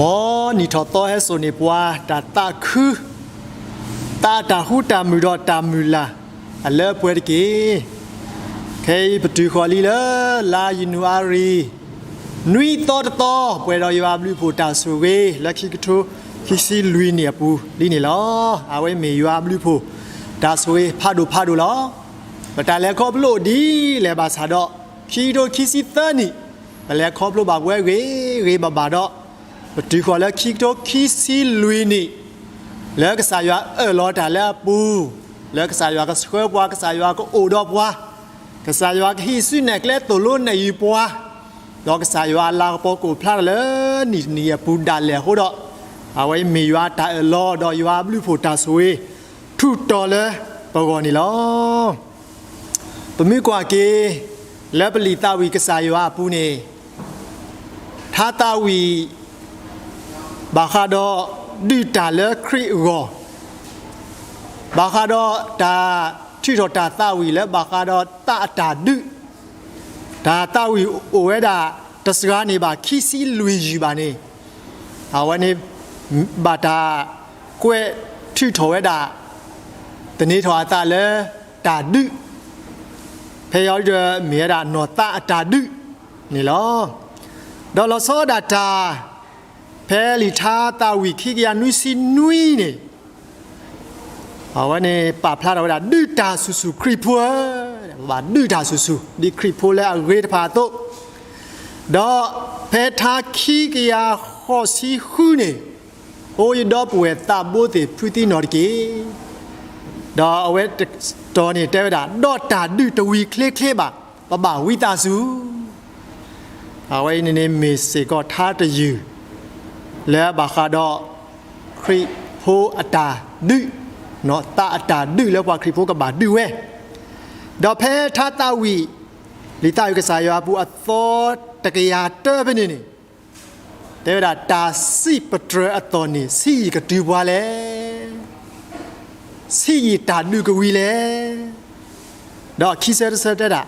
မ်နံၣ်ထီၣ်သီဟဲစိာ်န့ၢ်ပှၤ တၢ်သးခု သးတၢ်ဃူတၢ်မုာ်ဒီးတၢ်မုၢ်လၢ် အလၢအပှဲၤတက့ၢ်. ခဲအံၤပတုၤဃီၤလံလၢ လါယနူၤအါရံၤ နွံသီတသီ ပှဲၤဒီးယွၤအဘျုးအဖှိၣ်တၢ်ဆိၣ်ဂ့ၤ လၢခံကထိခံဆံလွံၢ်နံၣ်အပူၤလံန့ၣ်လီၤ. အဝဲမ့ၢ်ယွၤအဘျုးအဖှိၣ် တၢ်ဆိၣ်ဂ့ၤဖးဒိၣ်ဖးဒိၣ်လီၤ. ပတၢ်လဲၤခီဖျိအိၣ်ဒ်လဲၣ်ဘၣ်ဆၣ်ဒီး ခံကထိခံဆံသၢနံၣ် ပလဲၤခီဖျိဘၣ်ပဝဲဂ့ၤဂ့ၤဘၣ်ဘၣ်ဒီး ပတုၤဃီၤလၢခံကထိခံဆံလွံၢ်နံၣ် လၢကစၢ်ယွၤအၢၣ်လီၤတၢ်လၢအပူၤ, လၢကစၢ်ယွၤကဆှၢပှၤ, ကစၢ်ယွၤကအိၣ်ဒီးပှၤ, ကစၢ်ယွၤကဟံးစုနဲၣ်ကျဲသိၣ်လိနဲၣ်ယုၤပှၤ, ဒီးကစၢ်ယွၤအလၤကပီၤကအိၣ်ဖျါထီၣ်လၢနံၣ်တနံၣ်အပူၤဒၣ်လဲာ်အဃိဒီး, အဝဲအံၤမ့ၢ်ယွၤအတၢ်အၢၣ်လီၤ ဒီးယွၤအဘျုးအဖှိၣ်တၢ်ဆိၣ်ဂ့ၤ ထူးတီၤလၢပဂီၢ်န့ၣ်လီၤ. ပမ့ၢ်ကွၢ်က့ၤ လၢပလံာ်သးဝံၣ်ကစၢ်ယွၤအပူၤန့ၣ်, ထါသးဝံၣ် ဘၣ်ဃးဒီးဒုးတၢ်လၢခရံာ်အဂီၢ်, ဘၣ်ဃးဒီးတၢ်ထုးထီၣ်တၢ်သးဝံၣ်လၢဘၣ်ဃးဒီးသးအတၢ်ဒုး, တၢ်သးဝံၣ်အိၣ်ဝဲဒၣ်တစှၤန့ၣ်ဘၣ် ခံဆံလွံၢ်ယုၢ်ဘၣ်န့ၣ်, အဝဲန့ၣ် ဘၣ်တၢ်ကွဲးထုးထီၣ်ဝဲဒၣ် သန့ၤထီၣ်အသးလၢတၢ်ဒုး, ဖဲအံၤဒီးမ့ၢ်ဝဲဒၣ်နီၢ်သးအတၢ်ဒုးန့ၣ်လီၤ. ဒီးလီၤဆီဒၣ်တၢ် ဖဲလံာ်ထါသးဝံၣ်ခံကယၤနွံဆံနွံန့ၣ်, အဝဲန့ၣ်ပာ်ဖျါထီၣ်ဝဲဒၣ် ဒုးတၢ်ဆူၣ်ဆူၣ်ခရံာ်ဖိဧၢ, ပဘၣ်ဒုးတၢ်ဆူၣ်ဆူၣ် ဒ်ခရံာ်ဖိလၢအဂ့ၤတဖၣ်အသိး, ဒီးဖဲထါခံကယၤဃိးဆံဃုန့ၣ်, အိယဒီပုၢ်ဝဲၢ်သးဘိသ့ၣ်ဖုသံနီၢ်တက့ၢ်. ဒီးအဝဲတတီၤန့ၣ်တဲဝဲဒၣ် ဒီးတၢ်ဒုးတဝံၤချ့ချ့ဘၣ်, ပဘၣ်ဝံသးစူၤ အဝဲအံၤန့ၣ်န့ၣ်မ့ၢ်စ့ၢ်ကီးထါတယုၢ် လၢဘၣ်ဃးဒီးခရံာ်ဖိအတၢ်ဒုး, သးအတၢ်ဒုးလၢပှၤခရံာ်ဖိကဘၣ်ဒုးဝဲ, ဒီးဖဲထါသးဝံၣ် လံာ်သးဝံၣ်ကစၢ်ယွၤအပူၤအသီတကယၤတၢဖဲန့ၣ်န့ၣ်, တဲဝဲဒၣ် တၢ်စံးပတြၢၤအသီၣ်န့ၣ် ဆံးယံာ်ကတုၤပှၤလဲၣ်. ဆံးယံာ်တၢ်ဒုးကဝံၤလဲၣ်. ဒီးခံဆၢတဆၢတဲဒၣ်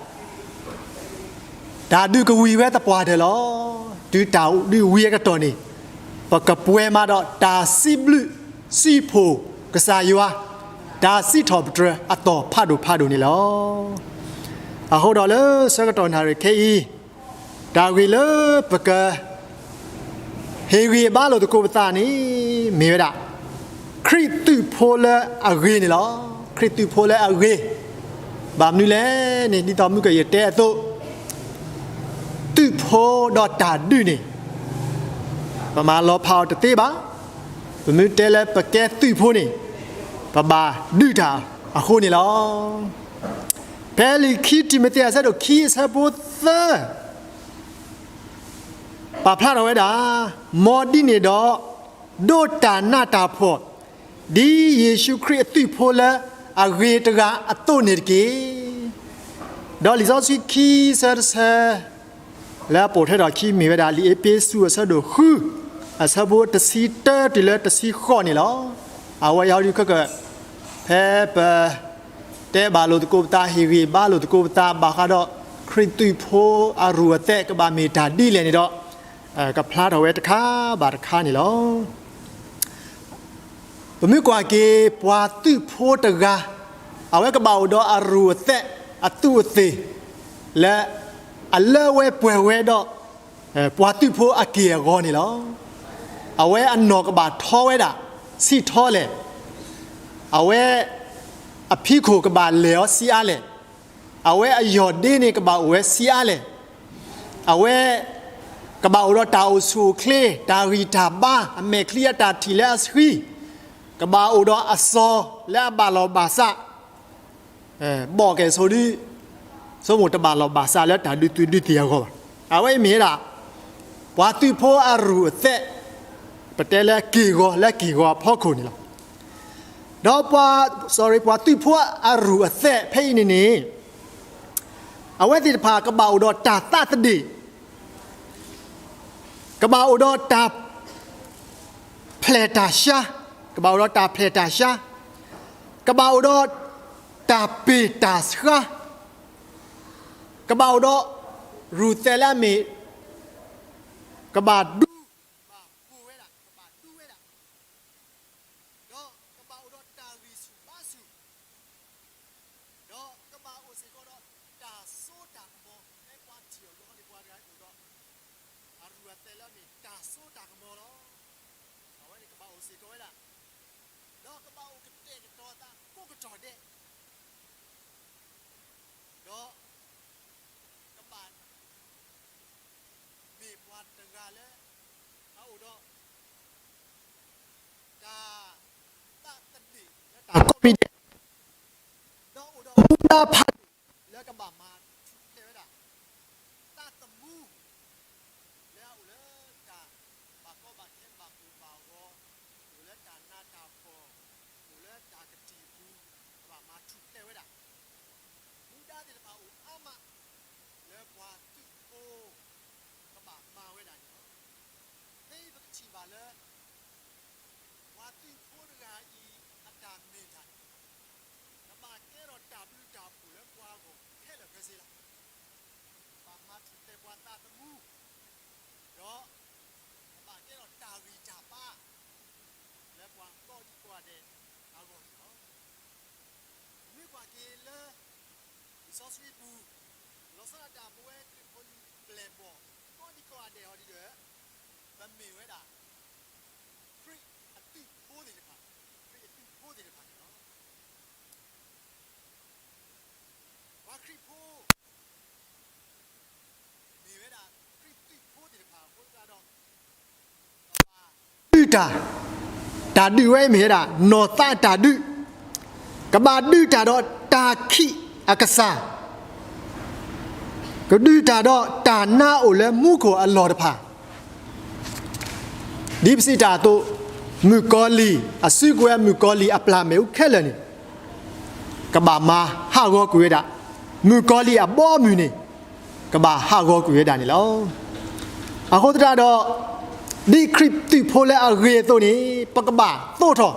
တၢ်ဒုးကဝံၤဝဲသပှၢ်တၢၢ်လီၤ. တုၤတၢ်ဒုးဝံၤအကတီၢ်န့ၣ်, ပကပှဲၤမးဒီးတၢ်စံးဘျုးစံးဖှိၣ်ကစၢ်ယွၤ, တၢ်စံးထီၣ်ပတြၢၤအသီၣ်ဖးဒိၣ်ဖးဒိၣ်န့ၣ်လီၤ. အဃိဒီးလၢဆၢကတီၢ်နၣ်ရံၣ်ခဲအံၤ, တၢ်ဂ့ၢ်လၢပက ဟ့ၣ်ဂံၢ်ဘါလိာ်သကိးပသးန့ၣ် မ့ၢ်ဝဲဒၣ် ခရံာ်သုးဖိလၢအဂ့ၤန့ၣ်လီၤ. ခရံာ်သုးဖိလၢအဂ့ၤ, ဘၣ်မနုၤလဲၣ်န့ၣ် ဒ်သိးမုၢ်ကယဲၢ်တဲအသိး, သုးဖိဒီးတၢ်ဒုးန့ၣ် ပမၤလီၤဖးအီၤတသ့ဘၣ်. ပမ့ၢ်တဲလၢပကဲသုးဖိန့ၣ် ပဘၣ်ဒုးတၢ်အဃိန့ၣ်လီၤ. ဖဲလံာ်ခံတံၤမသ့းအဆၢဒိၣ်ခံအဆၢဖိသၢ ပာ်ဖျါထီၣ်ဝဲဒၣ်, မ်ဒ်န့ၣ်ဒီး ဒိးတၢ်နးတၢ်ဖှီၣ် ဒ်ယ့ၣ်ၡူးခရံာ်အသုးဖိလၢအဂ့ၤတဂၤအသိးန့ၣ်တက့ၢ်. ဒီးလံာ်စီဆှံခံဆၢတဆၢ လၢအပိာ်ထွဲထီၣ်ခံမ့ၢ်ဝဲဒၣ် လံာ်အ့းဖ့းစူးအဆၢဒိၣ်ဃု အဆၢဖိတဆံတၢတုၤလၢတဆံဃိးန့ၣ်လီၤ. အဝဲအံၤဒုးခဲကၢၣ် ဖဲပ တဲဘၣ်လိာ်သကိးပသး ဟ့ၣ်ဂံၢ်ဘါလိာ်သကိးပသး ဘၣ်ဃးဒီး ခရံာ်သုးဖိအရူၢ်အသဲး ကဘၣ်မ့ၢ်တၢ်ဒ်လဲၣ်န့ၣ်ဒီး ကဖျါထီၣ်ဝဲတခါဘၣ်တခါန့ၣ်လီၤ. ပမ့ၢ်ကွၢ်က့ၤ ပှၤသုးဖိတဂၤ အဝဲကဘၣ်အိၣ်ဒီးအရူၢ်အသဲး အသူးအသ့ၣ် လၢအလၢဝဲပှဲၤဝဲဒီး ပှၤသုးဖိအက့ၢ်အဂီၤန့ၣ်လီၤ. အဝဲအနီၢ်ကဘၣ်ထီဝဲဒၣ် ဆံးထီလဲၣ်, အဝဲအဖံးခိၣ်ကဘၣ်လဲၢ်အီၤဆံးအါလဲၣ်, အဝဲအယီၢ်ဒ့န့ၣ်ကဘၣ်အိၣ်ဝဲဆံးအါလဲၣ်, အဝဲကဘၣ်အိၣ်ဒီးတၢ်အိၣ်ဆူၣ်အိၣ်ချ့ တၢ်ဂံၢ်တၢ်ဘါ အမဲာ်ချံအတၢ်ထံၣ်လၢအဆှံ, ကဘၣ်အိၣ်ဒီးအစီၤလၢအဘၣ်လီၢ်ဘၣ်စး ဘီၣ်ကဲၣ်ဆိးဒု ဆိကမိၣ်တဘၣ်လီၢ်ဘၣ်စးလၢတၢ်ဒုးသုးဒုးသံၣ်အဂီၢ်ဘၣ်. အဝဲအံၤမ့ၢ်ဝဲဒၣ် ပှၤသုးဖိအရူၢ်အသဲး, ပတဲလၢက့ၢ်ဂီၤလၢက့ၢ်ဂီၤအဖီခိၣ်န့ၣ်လီၤ. ဒီးပှၤ, sorry, ပှၤသုးဖိအရူၢ်အသဲးဖဲအံၤန့ၣ်န့ၣ် အဝဲသ့ၣ်တဖၣ်ကဘၣ်အိၣ်ဒီးတၢ်သးသဒ့ၣ် ကဘၣ်အိၣ်ဒီးတၢ်ဖျဲၣ်တၢ်ရှါ, ကဘၣ်အိၣ်ဒီးတၢ်ဖျဲၣ်တၢ်ရှါ, ကဘၣ်အိၣ်ဒီးတၢ်ပ့ၢ်တၢ်ဆှါ, ကဘၣ်အိၣ်ဒီးရူၢ်သဲးလၢအမ့ၢ် ကဘၣ်ဒူ, ကဘၣ်ပူၤဝဲဒၣ် အဝဲန့ၣ်ကဘၣ်အိၣ်စ့ၢ်ကီးဝဲဒၣ်, ဒီးကဘၣ်အိၣ်ကတဲာ်ကတီၤသးကိးကတီၢ်ဒဲး, ဒီးကဘၣ်မ့ၢ်ပှၤတဂၤလၢ အအိၣ်ဒီး တၢ်သးသဒ့ၣ်လၢတၢ်ကိးမံၤဒဲး, ဒီးအိၣ်ဒီးမူဒါဖးဒိၣ်လၢကဘၣ်မၤထူၣ်ဖျဲးဝဲဒၣ် သးသမူ လၢအအိၣ်လၢတၢ်ဘၣ်ကီဘၣ်ခဲဘၣ်ကိၢ်ဘၣ်ဂီၤ, အိၣ်လၢတၢ်နးတၢ်ဖှီၣ်, အိၣ်လၢတၢ်ကတံာ်ပူၤ, ကဘၣ်မၤထူၣ်ဖျဲးဝဲဒၣ် မူဒါသ့ၣ်တဖၣ်အိၣ်အါမး လၢပှၤသုးဖိ ကဘၣ်မၤဝဲဒၣ်န့ၣ်လီၤ. ဖဲအံၤပကထံၣ်ဘၣ်လၢ ပှၤသုးဖိတဂၤအံၤ အတၢ်မ့ၢ်တၢ်န့ၣ် ကဘၣ်ကဲထီၣ်တၢ်ဘျုးတၢ်ဖှိၣ်လၢပှၤအဂီၢ်ခဲလၢာ်ခဲဆ့လီၤ. ကဘၣ်မၤထူၣ်ဖျဲးပှၤသးသမူ, ဒီးကဘၣ်ကဲထီၣ်တၢ်ဂံၢ်တၢ်ဘါ လၢပှၤကိးဒံကိးဂၤဒဲးအဂီၢ်န့ၣ်လီၤ. ပမ့ၢ်ကွၢ်က့ၤလၢ လံာ်စီဆှံပူၤ, လီၤဆီဒၣ်တၢ်ပဝဲခရံာ်ဖိလံာ်ပျဲၢ်ဘီၣ် ကိးဒံကိးဂၤဒဲးအီၤဒ်ဒီး ပမ့ၢ်ဝဲဒၣ် ခရံာ်အသုးဖိသ့ၣ်တဖၣ်, ခရံာ်အသုးဖိသ့ၣ်တဖၣ်န့ၣ်လီၤ. ပှၤခရံာ်ဖိ မ့ၢ်ဝဲဒၣ်ခရံာ်သုးဖိသ့ၣ်တဖၣ်အဃိသတးဒီး ဒုးတၢ်, တၢ်ဒုးဝဲအံၤမ့ၢ်ဝဲဒၣ် နီၢ်သးတၢ်ဒုး, ကဘၣ်ဒုးတၢ်ဒီးတၢ်ခံးအကစၢ်, ကဒုးတၢ်ဒီးတၢ်နါအိၣ်လၢမူခိၣ်အလီၢ်တဖၣ်, ဒ်ပစံးတၢ်အသိး, မုၣ်ကီၤလံၢ်, အစုကဝဲၤမုၣ်ကီၤလံၢ်အပျၢ်မ့ၣ်အူခဲလၢာ်န့ၣ် ကဘၣ်မၤဟးဂီၤကွံာ်ဝဲဒၣ်, မုၣ်ကီၤလံၢ်အဘီအမုၢ်န့ၣ် ကဘၣ်ဟးဂီၤကွံာ်ဝဲဒၣ်န့ၣ်လီၤ. အဃိသတးဒီး, ဒ်ခရံာ်သုးဖိလၢအဂ့ၤအသိးန့ၣ် ပကဘၣ်သိးထီၣ်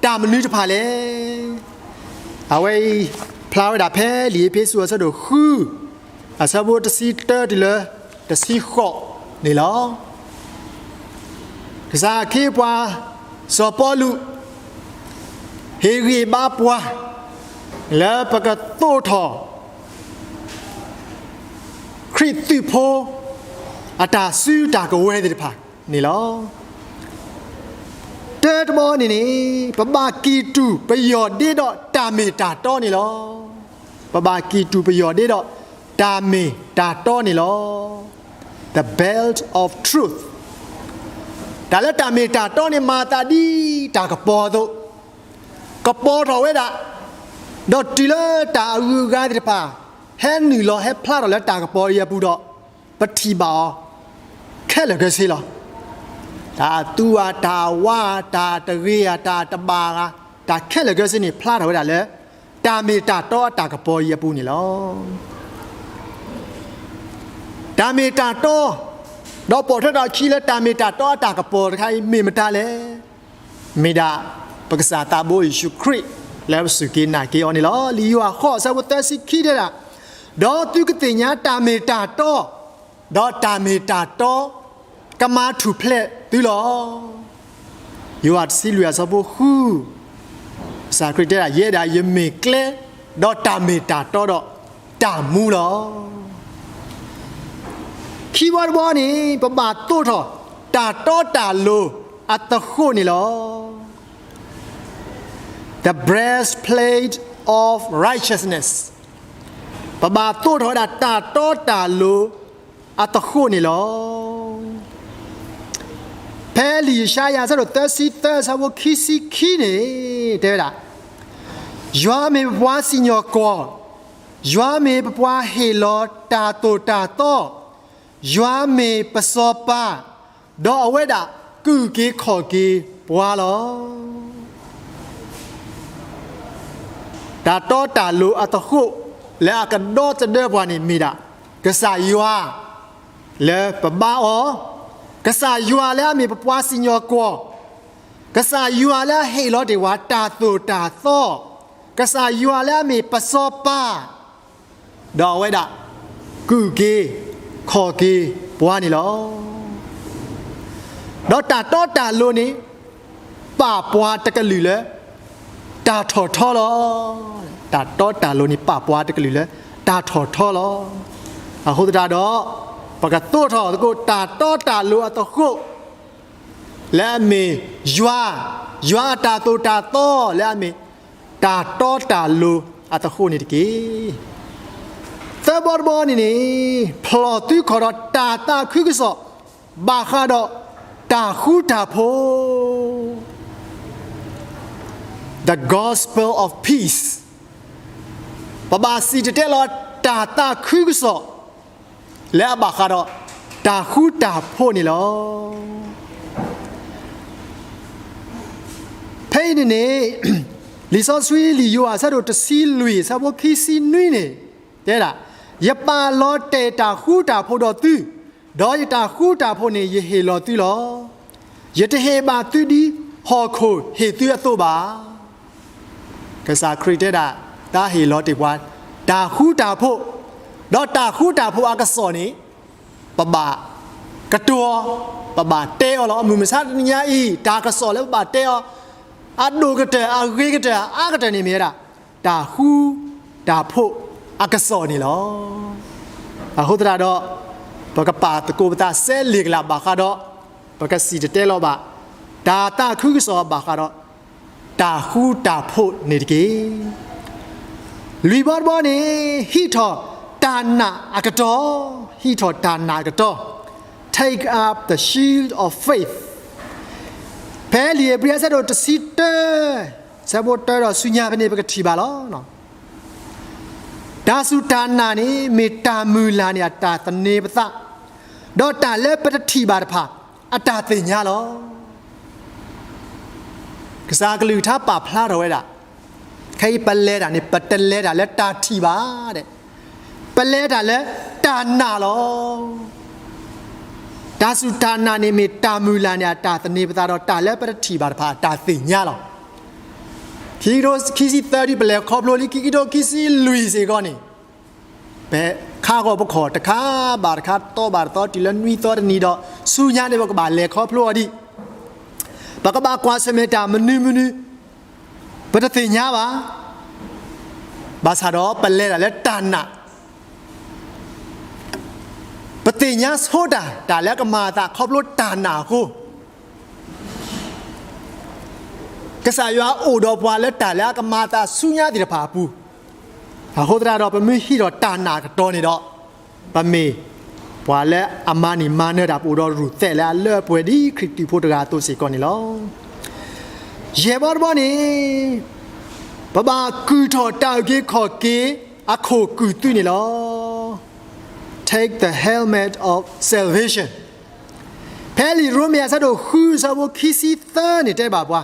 တၢ်မနုၤတဖၣ်လဲၣ်. အဝဲအံၤ ဖျါဝဲဒၣ်ဖဲလံာ်အ့းဖ့းစူးအဆၢဒိၣ်ဃု အဆၢဖိတဆံတၢတုၤလၢတဆံဃိးန့ၣ်လီၤ. ကစၢ်အခ့အပှၤ စီၤပီလူး ဟ့ၣ်ဂံၢ်ဘါပှၤ လၢပကသိးထီၣ် ခရံာ်သုးဖိ အတၢ်စုတၢ်ကဝဲၤသ့ၣ်တဖၣ်န့ၣ်လီၤ. တၢတဘီန့ၣ်န့ၣ် ပဘၣ်ကံၢ်တူာ်ပယီၢ်ဒ့ဒီးတၢ်မ့ၢ်တၢ်တီန့ၣ်လီၤ. ပဘၣ်ကံၢ်တူာ်ပယီၢ်ဒ့ဒီးတၢ်မ့ၢ်တၢ်တီန့ၣ်လီၤ. The belt of truth. တၢ်လၢတၢ်မ့ၢ်တၢ်တီန့ၣ် မၤသးဒ်တၢ်ကပီၤအသိး, ကပီၤထီၣ်ဝဲဒၣ်, ဒီးတုၤလၢတၢ်အဂုၤအဂၤသ့ၣ်တဖၣ် ဟဲနုာ်လီၤဟဲဖျါထီၣ်လၢတၢ်ကပီၤအံၤအပူၤဒီး ပထံၣ်ဘၣ်အီၤ ခဲလၢာ်ခဲဆ့လီၤ. တၢ်အသူဧါ, တၢ်အဝါဧါ, တၢ်တဂ့ၤဧါ, တၢ်တဘၣ်ဧါ, တၢ်ခဲလၢာ်ခဲဆ့န့ၣ် ဖျါထီၣ်ဝဲဒၣ်လၢ တၢ်မ့ၢ်တၢ်တီအတၢ်ကပီၤအံၤအပူၤန့ၣ်လီၤ. တၢ်မ့ၢ်တၢ်တီ, ဒီးပိာ်ထွဲထီၣ်အခံလၢတၢ်မ့ၢ်တၢ်တီအတၢ်ကပီၤတခါအံၤ မ့ၢ်မတၤလဲၣ်. မ့ၢ်ဒၣ် ပကစၢ်သးဘိယ့ၣ်ၡူးခရံာ် လၢပစူၢ်က့ၤနာ်က့ၤအီၤန့ၣ်လီၤ. လံာ်ယိၤဟၣ်ဃိး အဆၢဖိသၢဆံခံတဲဒၣ်, ဒီးသုကသ့ၣ်ညါတၢ်မ့ၢ်တၢ်တီ, ဒီးတၢ်မ့ၢ်တၢ်တီ ကမၤထူၣ်ဖျဲးသုလီၤ. ယိၤဟၣ်တဆံလွံၢ် အဆၢဖိဃု, ကစၢ်ခရံာ်တဲဒၣ်, ယဲဒၣ်ယမ့ၢ်ကျဲ, ဒီးတၢ်မ့ၢ်တၢ်တီ, ဒီးတၢ်မူလီၤ. ခံဘီတဘီန့ၣ် ပဘၣ်သိးထီၣ် တၢ်တီတၢ်လိၤအသဃိးန့ၣ်လီၤ. The breastplate of righteousness. ပဘၣ်သိးထီၣ်ဝဲဒၣ်တၢ်တီတၢ်လိၤအသဃိးန့ၣ်လီၤ. ဖဲလံာ်ယၡါယၤ အဆၢဒိၣ်သၢဆံသၢ အဆၢဖိခံဆံခံန့ၣ် တဲဝဲဒၣ်, ယွၤမ့ၢ်ပပှၤစံၣ်ညီၣ်ကွီၢ်, ယွၤမ့ၢ်ပပှၤဟ့ၣ်လီၤတၢ်သိၣ်တၢ်သီ, ယွၤမ့ၢ်ပစီၤပၤ, ဒီးအဝဲဒၣ်ကအုၣ်က့ၤခီၣ်က့ၤပှၤလီၤ. တၢ်တီတၢ်လိၤအသဃိး လၢအကဒီသဒၢပှၤန့ၣ်မ့ၢ်ဒၣ် ကစၢ်ယွၤလၢပဘါအီၤ, ကစၢ်ယွၤလၢအမ့ၢ်ပပှၤစံၣ်ညီၣ်ကွီၢ်, ကစၢ်ယွၤလၢအဟ့ၣ်လီၤတ့ၢ်ပှၤတၢ်သိၣ်တၢ်သီ, ကစၢ်ယွၤလၢအမ့ၢ်ပစီၤပၤ, ဒီးအဝဲဒၣ်ကအုၣ်က့ၤခီၣ်က့ၤပှၤန့ၣ်လီၤ. ဒီးတၢ်တီတၢ်လိၤန့ၣ် ပာ်ပှၤတကလုာ်လၢတၢ်ထီၣ်ထီလီၤ. တၢ်တီတၢ်လိၤန့ၣ် ပာ်ပှၤတကလုာ်လၢတၢ်ထီၣ်ထီလီၤ. အဃိသတးဒီး ပကသိးထီၣ်သကိးတၢ်တီတၢ်လိၤအသဃိၣ်လၢအမ့ၢ်ယွၤ, ယွၤအတၢ်သိၣ်တၢ်သီလၢအမ့ၢ် တၢ်တီတၢ်လိၤအသဃိၣ်န့ၣ်တက့ၢ်. သၢဘီတဘီန့ၣ်န့ၣ်, ဖျီၣ်သုခီၣ်ဒီးတၢ်သးခုကစီၣ် ဘၣ်ဃးဒီးတၢ်ဃူတၢ်ဖိး, the gospel of peace. ပဘၣ်စံၣ်တဲၤတဲလီၤတၢ်သးခုကစီၣ် လၢအဘၣ်ဃးဒီးတၢ်ဃူတၢ်ဖိးန့ၣ်လီၤ. ဖဲအံၤန့ၣ်န့ၣ်, လံာ်စီဆှံလံာ်ယိၤဟၣ် အဆၢဒိၣ်တဆံလွံၢ် အဆၢဖိခံဆံနွံန့ၣ် တဲဒၣ်, ယပာ်လီၤတဲာ်တၢ်ဃူတၢ်ဖိးဒီးသု, ဒီးယတၢ်ဃူတၢ်ဖိးန့ၣ် ယဟ့ၣ်လီၤသုလီၤ. ယတဟ့ၣ်ဘၣ်သုဒ်ဟီၣ်ခိၣ်ဟ့ၣ်သုအသိးဘၣ်. ကစၢ်ခရံာ်တဲဒၣ်, တၢ်ဟ့ၣ်လီၤတ့ၢ်ပှၤ တၢ်ဃူတၢ်ဖိး, ဒီးတၢ်ဃူတၢ်ဖိးအကစီၣ်န့ၣ် ပဘၣ်ကတိၤအီၤ, ပဘၣ်တဲအီၤလီၤ. မုၢ်မဆါတနံၤညါအံၤ တၢ်ကစီၣ်လၢပဘၣ်တဲအီၤ အဒိၣ်ကတၢၢ် အဂ့ၤကတၢၢ် အအါကတၢၢ်န့ၣ်မ့ၢ်ဝဲဒၣ် တၢ်ဃူတၢ်ဖိးအကစီၣ်န့ၣ်လီၤ. အဃိသတးဒီး ပကပာ်သကိးပသးစဲလ့ၣ်ကလးဘၣ်ဃးဒီး ပကစံၣ်တဲၤတဲလီၤဘၣ် တၢ်သးခုကစီၣ်ဘၣ်ဃးဒီး တၢ်ဃူတၢ်ဖိးန့ၣ်တက့ၢ်. လွံၢ်ဘီတဘီန့ၣ် ဟံးထီၣ်တၢ်နာ်အကတီၢ်, ဟံးထီၣ်တၢ်နာ်အကတီၢ်, take up the shield of faith. ဖဲလံာ်ဧ့ၤဘြံၤ အဆၢဒိၣ်တဆံတၢ ဆၢဖိတၢဒီးဆူညါဖဲန့ၣ် ပကထံၣ်ဘၣ်လီၤ. တၢ်စူၢ်တၢ်နာ်န့ၣ် မ့ၢ်တၢ်မုၢ်လၢ်န့ၣ်အတၢ်သန့ၤပသး, ဒီးတၢ်လၢပတထံၣ်ဘၣ်တဖၣ် အတၢ်သ့ၣ်ညါလီၤ. ကစၢ်အကလုၢ်ကထါပာ်ဖျါထီၣ်ဝဲဒၣ်, ခဲအံၤပလဲၤတၢ်န့ၣ် ပတလဲၤတၢ်လၢတၢ်ထံၣ်ဘၣ်ဒဲး, ပလဲၤတၢ်လၢတၢ်နာ်လီၤ. တၢ်စူၢ်တၢ်နာ်န့ၣ်မ့ၢ်တၢ်မုၢ်လၢ်န့ၣ် အတၢ်သန့ၤပသးဒီးတၢ်လၢပတထံၣ်ဘၣ်တဖၣ်အတၢ်သ့ၣ်ညါလီၤ. ခံကထိခံဆံသၢ ဒ်ပလဲၤခီဖျိလံခံကထိခံဆံလွံၢ်စ့ၢ်ကီးန့ၣ်, ပခါဂီၤပခီၣ်တခါဘၣ်တခါ တသီဘၣ်တသီ တုၤလၢနွံသီတနံၤဒီး ဆူညါန့ၣ် ပကဘၣ်လဲၤခီဖျိအီၤဒံး, ပကဘၣ်ကွၢ်ဆၢၣ်မဲာ်တၢ်မနုၤမနုၤ ပတသ့ၣ်ညါဘၣ်. ဘၣ်ဆၣ်ဒီးပလဲၤတၢ်လၢတၢ်နာ်, ပသ့ၣ်ညါဆိတၢ် တၢ်လၢအကမၤအသးခီဖျိတၢ်နာ်အဃိ, ကစၢ်ယွၤအိၣ်ဒီးပှၤလၢတၢ်လၢအကမၤအသးဆူညါသ့ၣ်တဖၣ်အပူၤ, အဃိသတးဒီး ပမ့ၢ်ဟံးထီၣ်တၢ်နာ်အကတီၢ်န့ၣ်ဒီး, ပမ့ၢ်ပှၤလၢအမၤန့ၢ်မၤနၢၤတၢ် ပအိၣ်ဒီးရူၢ်သဲးလၢအလၢအပှဲၤဒ်ခရံာ်တူၢ်ဖိတဂၤအသိးစ့ၢ်ကီးန့ၣ်လီၤ. ယဲၢ်ဘီတဘီန့ၣ်, ပဘၣ်ကုၢ်ထီၣ်တၢ်အုၣ်က့ၤခီၣ်က့ၤအခိၣ်ကုၢ်သုးန့ၣ်လီၤ. Take the helmet of salvation. ဖဲလံာ်ရိမ့ၤ အဆၢဒိၣ်ဃု အဆၢဖိခံဆံသၢန့ၣ် တဲဘၣ်ပှၤ,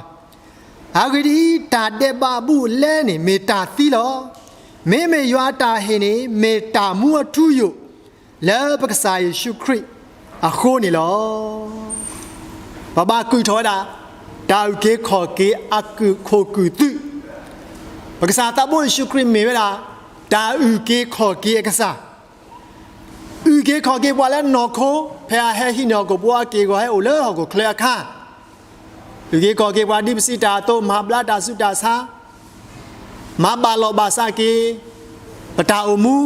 အဂ့ၢ်ဒ်အံၤ, တၢ်ဒဲးဘးအဘူးအလဲန့ၣ် မ့ၢ်တၢ်သံလီၤ. မ့မ့ၢ်ယွၤအတၢ်ဟ့ၣ်န့ၣ် မ့ၢ်တၢ်မူအထူအယိာ် လၢပကစၢ်ယ့ၣ်ၡူးခရံာ်အဃိန့ၣ်လီၤ. ပဘၣ်ကုၢ်ထီၣ်ဝဲဒၣ် တၢ်အုၣ်က့ၤခီၣ်က့ၤအခိၣ်ကုၢ်သုး, ပကစၢ်သးဘိယ့ၣ်ၡူးခရံာ်မ့ၢ်ဝဲဒၣ် တၢ်အုၣ်က့ၤခီၣ်က့ၤအကစၢ်, အုၣ်က့ၤခီၣ်က့ၤပှၤလၢနီၢ်ခိ, ဖဲအဟဲဟံးန့ၢ်ဟီၣ်ခိၣ်ဘီအက့ၢ်အဂီၤ ဟဲအိၣ်လၢဟီၣ်ခိၣ်ချၢအခါ, အုၣ်က့ၤခီၣ်က့ၤပှၤဒ်ပစံးတၢ်အသိး, မၤဘျါတၢ်ဆူးတၢ်ဆါ, မၤဘၣ်လီၢ်ဘၣ်စးက့ၤ ပတၢ်အိၣ်မူ,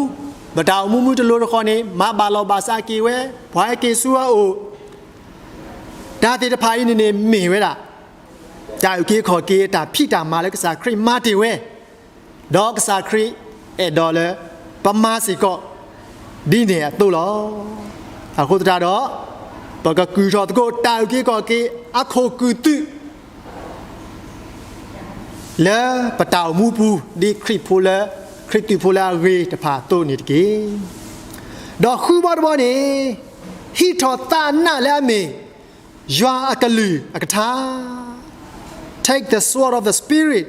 ပတၢ်အိၣ်မူမုၢ်တလိၤတဃီၤန့ၣ် မၤဘၣ်လီၢ်ဘၣ်စးက့ၤဝဲ, ပှၤဟဲက့ၤဆူအအိၣ်, တၢ်သ့ၣ်တဖၣ်အံၤန့ၣ်န့ၣ် မ့ၢ်ဝဲဒၣ် တၢ်အုၣ်က့ၤခီၣ်က့ၤအတၢ်ဖံးတၢ်မၤလၢကစၢ်ခရံာ်မၤတ့ၢ်ဝဲ, ဒီးကစၢ်ခရံာ်အဲၣ်ဒိးလၢပမၤစ့ၢ်ကီး ဒ်န့ၣ်အသိးလီၤ. အဃိသတးဒီး ပကကုၢ်ထီၣ်သကိးတၢ်အုၣ်က့ၤခီၣ်က့ၤအခိၣ်ကုၢ်သုး လၢပတၢ်အိၣ်မူပူၤ ဒ်ခရံာ်ဖိလၢ ခရံာ်သုးဖိလၢအဂ့ၤတဖၣ်အသိးန့ၣ်တက့ၢ်. ဒီးဃုဘီတဘီန့ၣ် ဟံးထီၣ်သးနးလၢအမ့ၢ် ယွၤအကလုၢ်အကထါ take the sword of the Spirit,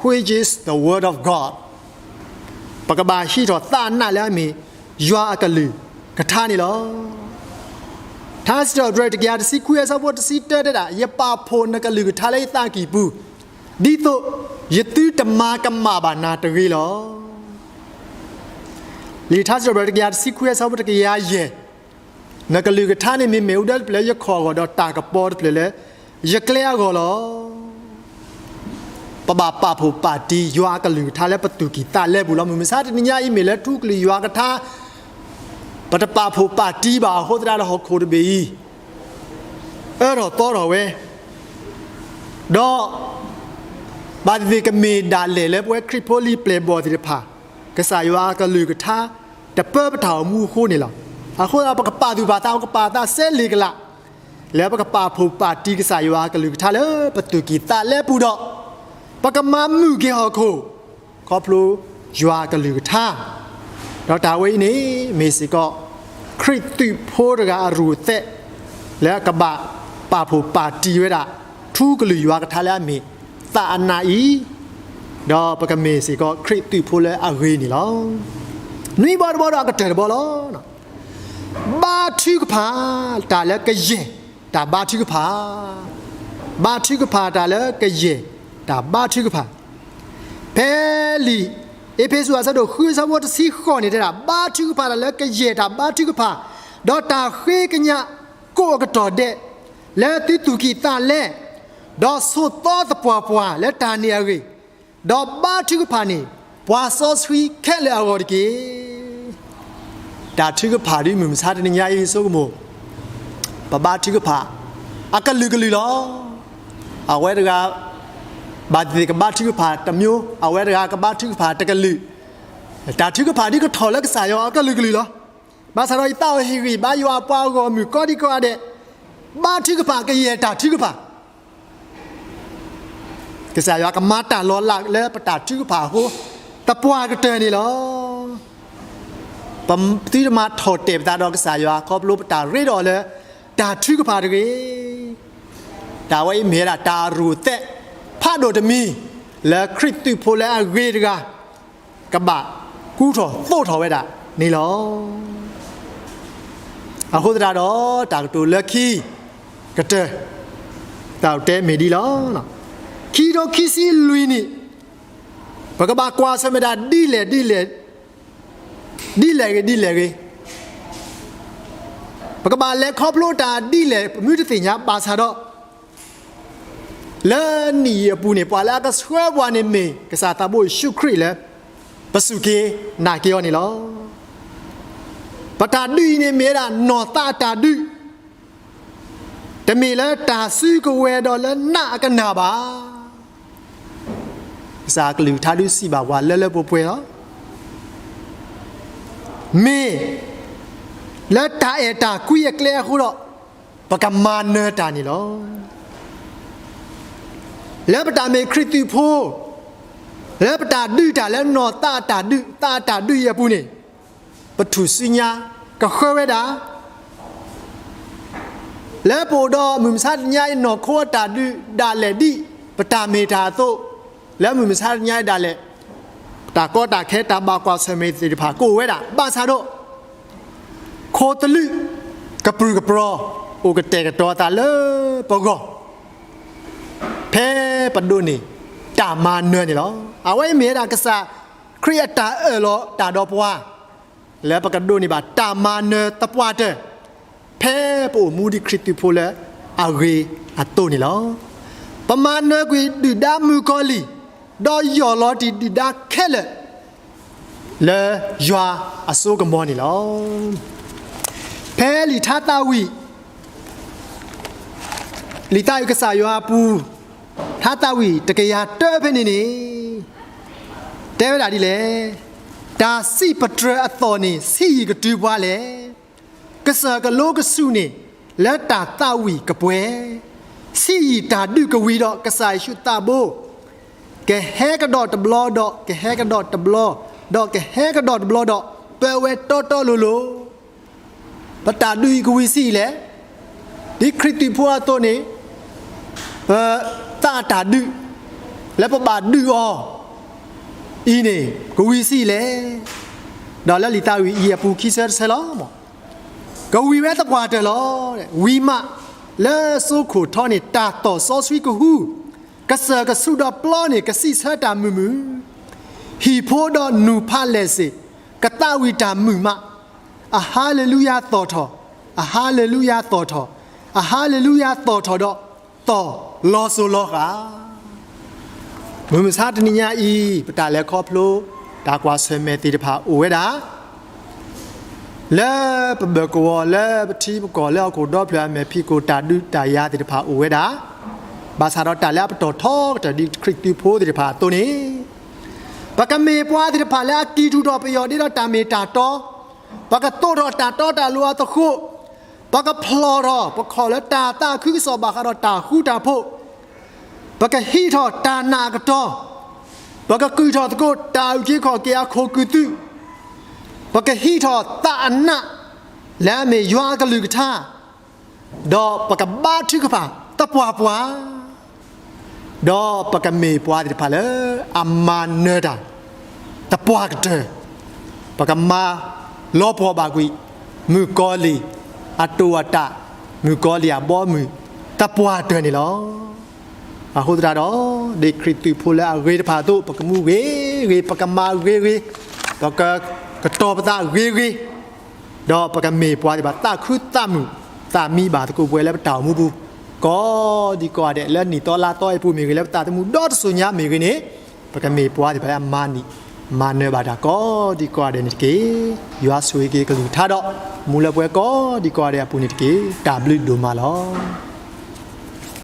which is the word of God. ပကဘၣ်ဟံးထီၣ်သးနးလၢအမ့ၢ် ယွၤအကလုၢ်ကထါန့ၣ်လီၤ. ထါစံးထီၣ်ပတြၢၤတကယၤတဆံခွံ အဆၢဖိတဆံတၢတဲဒၣ်, ယပာ်ဖှိၣ်နကလုၢ်ကထါလၢယသးကံၢ်ပူၤ, ဒ်သိးယသုတမၤကမၣ်ဘၣ်နၤတဂ့ၤလီၤ. လံာ်ထါစံးထီၣ်ပတြၢၤတကယၤတဆံခွံ အဆၢဖိတကယၤယဲၢ်, နကလုၢ်ကထါန့ၣ်မ့ၢ်မ့ၣ်အူဒၢတဖျၢၣ်လၢယခီၣ်အဂီၢ်, ဒီးတၢ်ကပီၤတဖျၢၣ်လၢယကျဲအဂီၢ်လီၤ. ပဘၣ်ပာ်ဖှိၣ်ပာ်တံၢ်ယွၤအကလုၢ်ကထါလၢပသူၣ်ကံၢ်သးလဲပူၤလီၤ. မုၢ်မဆါတနံၤညါအံၤ မ့ၢ်လၢထူကလုၢ်ယွၤကထါ ပတပာ်ဖှိၣ်ပာ်တံၢ်ဘၣ်အဃိသတးဒီး ဟီၣ်ခိၣ်တဘ့ၣ်အံၤ အၢထီၣ်သီထီၣ်ဝဲ, ဒီး ဘၣ်သ့ၣ်သ့ၣ်ကမ့ၢ်ဒၣ်လဲာ်လၢပဝဲခရံာ်ဖိလံာ်ပျဲၢ်ဘီၣ်သ့ၣ်တဖၣ် ကစၢ်ယွၤအကလုၢ်ကထါ တပၢပတၢ်အိၣ်မူအဃိန့ၣ်လီၤ. အဃိသတး ပကပာ်သူၣ်ပာ်သး ပကပာ်သးစဲလ့ၣ်ကလာ် လၢပကပာ်ဖှိၣ်ပာ်တံၢ်ကစၢ်ယွၤအကလုၢ်ကထါလၢပသူၣ်ကံၢ်သးလဲပူၤဒီး ပကမၤမုာ်က့ၤဟီၣ်ခိၣ် ခီဖျိယွၤအကလုၢ်ကထါ, ဒီးတၢ်ဝဲအံၤန့ၣ် မ့ၢ်စ့ၢ်ကီး ခရံာ်သုးဖိတဂၤအရူၢ်သဲး လၢအကဘၣ်ပာ်ဖှိၣ်ပာ်တံၢ်ဝဲဒၣ် ထူကလုၢ်ယွၤကထါလၢအမ့ၢ်သးအနးအံၤ, ဒီးပကမ့ၢ်စ့ၢ်ကီးခရံာ်သုးဖိလၢအဂ့ၤန့ၣ်လီၤ. နွံဘီတဘီဒီးအကတၢၢ်တဘီလီၤ. ဘါထုကဖၣ်တၢ်လၢကယဲၢ်တၢ်ဘါထုကဖၣ်, ဘါထုကဖၣ်တၢ်လၢကယဲၢ်တၢ်ဘါထုကဖၣ်. ဖဲလံာ်အ့းဖ့းစူးအဆၢဒိၣ်ဃုအဆၢဖိတဆံဃိးန့ၣ်တဲဒၣ် ဘါထုကဖၣ်တၢ်လၢကယဲၢ်တၢ်ဘါထုကဖၣ်, ဒီးတၢ်ဃ့ကညးကိးအကတီၢ်ဒဲး လၢသုသူၣ်ကံၢ်သးလဲ, ဒီးဆိးသီသပှၢ်ပှၢ်လၢတၢ်န့ၣ်အဂ့ၢ်, ဒီးဘါထုကဖၣ်န့ၢ် ပှၤစီဆှံခဲလၢာ်အဂီၢ်တက့ၢ်. တၢ်ထုကဖၣ်ဒ်မုၢ်မဆါတနံၤညါအံၤဆိကမိၣ် ပဘါထုကဖၣ် အကလုာ်ကလုာ်လီၤ. အဝဲတဂၤ ဘၣ်သ့ၣ်သ့ၣ်ကဘါထုကဖၣ်တမျိုး, အဝဲတဂၤကဘါထုကဖၣ်တကလုာ်, တၢ်ထုကဖၣ်ဒ်ကထီၣ်လၢကစၢ်ယွၤအကလုာ်ကလုာ်လီၤ. ဘၣ်ဆၣ်ဒီးယသးအိၣ်ဟ့ၣ်ဂံၢ်ဘါယွၤအပှၤအဂီၢ်မုၢ်ကိးဒံကိးဂၤဒဲး, ဘါထုကဖၣ်ကယဲၢ်တၢ်ထုကဖၣ် ကစၢ်ယွၤကမၤတၢ်လီၤလးလၢပတၢ်ထုကဖၣ်အဃိ သပှၢ်ကတၢၢ်န့ၣ်လီၤ. ပသုတမၤထီၣ်တဲာ်ပသးဒီးကစၢ်ယွၤ ခီဖျိပတၢ်ရ့ဒီးအီၤလၢ တၢ်ထုကဖၣ်တဂ့ၤ. တၢ်ဝဲအံၤမ့ၢ်ဝဲဒၣ်တၢ်ရူၢ်သဲး ဖးဒိၣ်တမံၤ လၢခရံာ်သုးဖိလၢအဂ့ၤတဂၤ ကဘၣ်ကူထီၣ်သိးထီၣ်ဝဲဒၣ်န့ၣ်လီၤ. အဃိသတးဒီး တၢ်ကတိၤလၢခံကတၢၢ် တၢ်တဲမ့ၢ်ဒ်လီၤ. ခံကထိခံဆံလွံၢ်နံၣ် ပကဘၣ်ကွၢ်ဆၢၣ်မဲာ်တၢ်ဒ်လဲၣ်ဒ်လဲၣ်, ဒ်လဲၣ်ဂ့ၤဒ်လဲၣ်ဂ့ၤ, ပကဘၣ်လဲၤခီဖျိတၢ်ဒ်လဲၣ် ပမုၢ်တသ့ၣ်ညါဘၣ်ဆၣ်ဒီး လၢနံၣ်အံၤအပူၤန့ၣ် ပှၤလၢအကဆှၢပှၤန့ၣ်မ့ၢ် ကစၢ်သးဘိယ့ၣ်ၡူးခရံာ်လၢ ပစူၢ်က့ၤနာ်က့ၤအီၤန့ၣ်လီၤ. ပတၢ်ဒုးအံၤန့ၣ်မ့ၢ်ဝဲဒၣ်နီၢ်သးအတၢ်ဒုး, တမ့ၢ်လၢတၢ်စုကဝဲၤဒီးလၢနးအကနၣ်ဘၣ်. ကစၢ်ကလုၢ်ကထါဒုးစံးဘၣ်ပှၤလၢလၢပှဲၤပှဲၤလီၤ. မ့ၢ်လၢတၢ်အဲၣ်တၢ်ကွံအကျဲအဃိဒီး ပကမၤနၢၤတၢ်န့ၣ်လီၤ. လၢပတၢ်မ့ၢ်ခရံာ်သုးဖိ, လၢပတၢ်ဒုးတၢ်လၢနီၢ်သးအတၢ်ဒုး, သးအတၢ်ဒုးအံၤအပူၤန့ၣ်, ပထူၣ်စုညါကဃၢဝဲဒၣ် လၢပအိၣ်ဒီးမုၢ်မဆါတနံၤညါအံၤ နီၢ်ခိအတၢ်ဒုးဒၣ်လဲာ်ဒ်ပတၢ်မ့ၢ်တၢ်အသိး, လၢမုၢ်မဆါတနံၤညါအံၤဒၣ်လဲာ် တၢ်ကီတၢ်ခဲတၢ်ဘၣ်ကွၢ်ဆၢၣ်မဲာ်သ့ၣ်တဖၣ်ကအိၣ်ဝဲဒၣ် ဘၣ်ဆၣ်ဒီး ခိၣ်သလုးကပြုၢ်ကပြီၤ အိၣ်ကတဲာ်ကတီၤအသးလၢပဂီၢ် ဖဲပဒိးန့ၢ်တၢ်မၤနၢၤန့ၣ်လီၤ. အဝဲအံၤမ့ၢ်ဝဲဒၣ်ကစၢ်ခရံာ်အတၢ်အၢၣ်လီၤတၢ်ဒီးပှၤ လၢပကဒိးန့ၢ်ဘၣ်တၢ်မၤနၢၤသပှၢ်တၢၢ် ဖဲပအိၣ်မူဒ်ခရံာ်သုးဖိလၢအဂ့ၤအသိးန့ၣ်လီၤ. ပမၤနၢၤကွံာ်ဒုၣ်ဒါမုၣ်ကီၤလံၢ်, ဒီးယီၢ်လီၤတံၢ်ဒုၣ်ဒါခဲလၢာ် လၢယွၤအစိကမီၤန့ၣ်လီၤ. ဖဲလံာ်ထါသးဝံၣ် လံာ်သးဝံၣ်ကစၢ်ယွၤအပူၤ, ထါသးဝံၣ်တကယၤတၢဖဲန့ၣ်န့ၣ်, တဲဝဲဒၣ်ဒ်လဲၣ်, တၢ်စံးပတြၢၤအသီၣ်န့ၣ် ဆံးယံာ်ကတုၤပှၤလဲၣ်. ကစၢၢ်ကလိကဆူၣ်န့ၣ် လၢတၢ်သးဝံၣ်ကပှဲၤ, ဆံးယံာ်တၢ်ဒုးကဝံၤဒီး ကစၢ်ယ့ၣ်ၡူးသးဘိ ကဟဲကဒီးတဘျီဒီး ကဟဲကဒီးတဘျီ ဒီးကဟဲကဒီးတဘျီဒီး ပၢဝဲတီတီလိၤလိၤ ပတၢ်ဒုးအံၤကဝံၤဆံးအံၤလဲၣ်. ဒ်ခရံာ်သုးဖိအသိးန့ၣ် ပသးအတၢ်ဒုး လၢပဘၣ်ဒုးအီၤအံၤန့ၣ် ကဝံၤဆံးအံၤလဲၣ်. ဒီးလၢလံာ်သးဝံၣ်အံၤအပူၤခံဆၢတဆၢလီၤ. ကဝံၤဝဲသပှၢ်တၢၢ်လီၤ. ဝံၤမး လၢစိခိၣ်ထီန့ၣ် တၢ်သီၣ်စီဆှံကဟူ, ကစၢၢ်ကဆူးဒီးပျီန့ၣ် ကစံးဆၢတၢ်မုာ်မုာ်, ဟံၣ်ဖိဒီးနူၢ်ဖးလဲၢ်စ့ၢ် ကသးဝံၣ်တၢ်မုာ်မး, အဟါလ့လူယၤသီၣ်ထီၣ်, အဟါလ့လူယၤသီၣ်ထီၣ်, အဟါလ့လူယၤသီၣ်ထီၣ်ဒီး သီၣ်လီၤစိၤလီၤဃာ်. မုၢ်မဆါတနံၤညါအံၤ ပတၢ်လဲၤခီဖျိ တၢ်ကွၢ်ဆၢၣ်မဲာ်သ့ၣ်တဖၣ်အိၣ်ဝဲဒၣ် လၢပဘၢၣ်ကဝီၤ လၢပထံပကီၢ် လၢဟီၣ်ခိၣ်ဒီဖျၢၣ်အမဲာ်ဖံးခိၣ် တၢ်ဒုးတၢ်ယၤသ့ၣ်တဖၣ်အိၣ်ဝဲဒၣ်, ဘၣ်ဆၣ်ဒီးတၢ်လၢအပတီၢ်ထီကတၢၢ်ဒ်ခရံာ်ကတုၤဖိသ့ၣ်တဖၣ်အသိးန့ၣ်, ပကမ့ၢ်ပှၤသ့ၣ်တဖၣ်လၢအကံၢ်ထူၣ်ထီၣ်ပယီၤဒ်ဒီးတၢ်မ့ၢ်တၢ်တီ, ပကသိးထီၣ်တၢ်တီတၢ်လိၤအသဃိ, ပကဖျီၣ်ထီၣ် ပခီၣ်လၢတၢ်သးခုကစီၣ်ဘၣ်ဃးဒီးတၢ်ဃူတၢ်ဖိး, ပကဟံးထီၣ်တၢ်နာ်အကတီၢ်, ပကကုာ်ထီၣ်သကိးတၢ်အုၣ်က့ၤခီၣ်က့ၤအခိၣ်ကုာ်သုး, ပကဟံးထီၣ်သးအနး လၢအမ့ၢ်ယွၤအကလုၢ်ကထါ, ဒီးပကဘါထုကဖၣ်သပှၢ်ပှၢ်, ဒီးပကမ့ၢ်ပှၤသ့ၣ်တဖၣ်လၢအမၤနၢၤတၢ် သပှၢ်ကတၢၢ်, ပကမၤလီၤပှီၢ်ဘၣ်ကွံာ် မုၣ်ကီၤလံၢ်အတိာ်အတၢ်, မုၣ်ကီၤလံၢ်အဘီအမုၢ် သပှၢ်တၢၢ်န့ၣ်လီၤ. အဃိသတးဒီး, ဒ်ခရံာ်ကတုၤဖိလၢအဂ့ၤတဖၣ်အသိး ပကမူဂ့ၤဂ့ၤ, ပကမၤဂ့ၤဂ့ၤ, ပကကတီၤပသးဂ့ၤဂ့ၤ, ဒီးပကမ့ၢ်ပှၤသ့ၣ်တဖၣ်သးခုသးမုာ်သးမံဘၣ်သကိးပဝဲလၢပတၢ်အိၣ်မူပူၤ, ကိးဒံကိးဂၤဒဲး လၢနံၣ်သီလါသီအံၤပူၤမ့ၢ်ဂ့ၤ, လၢပသးသမူဒီတစိၤညါမ့ၢ်ဂ့ၤန့ၣ်, ပကမ့ၢ်ပှၤသ့ၣ်တဖၣ်လၢအမၤနၢၤ, မၤနၢၤဘၣ်တၢ်ကိးဒံကိးဂၤဒဲးန့ၣ်တက့ၢ်. ယွၤဆိၣ်ဂ့ၤက့ၤကလုၢ်ကထါဒီး မူလၢပှဲၤကိးဒံကိးဂၤဒဲးအပူၤန့ၣ်တက့ၢ်. တၢ်ဘျုးဒိၣ်မးလီၤ.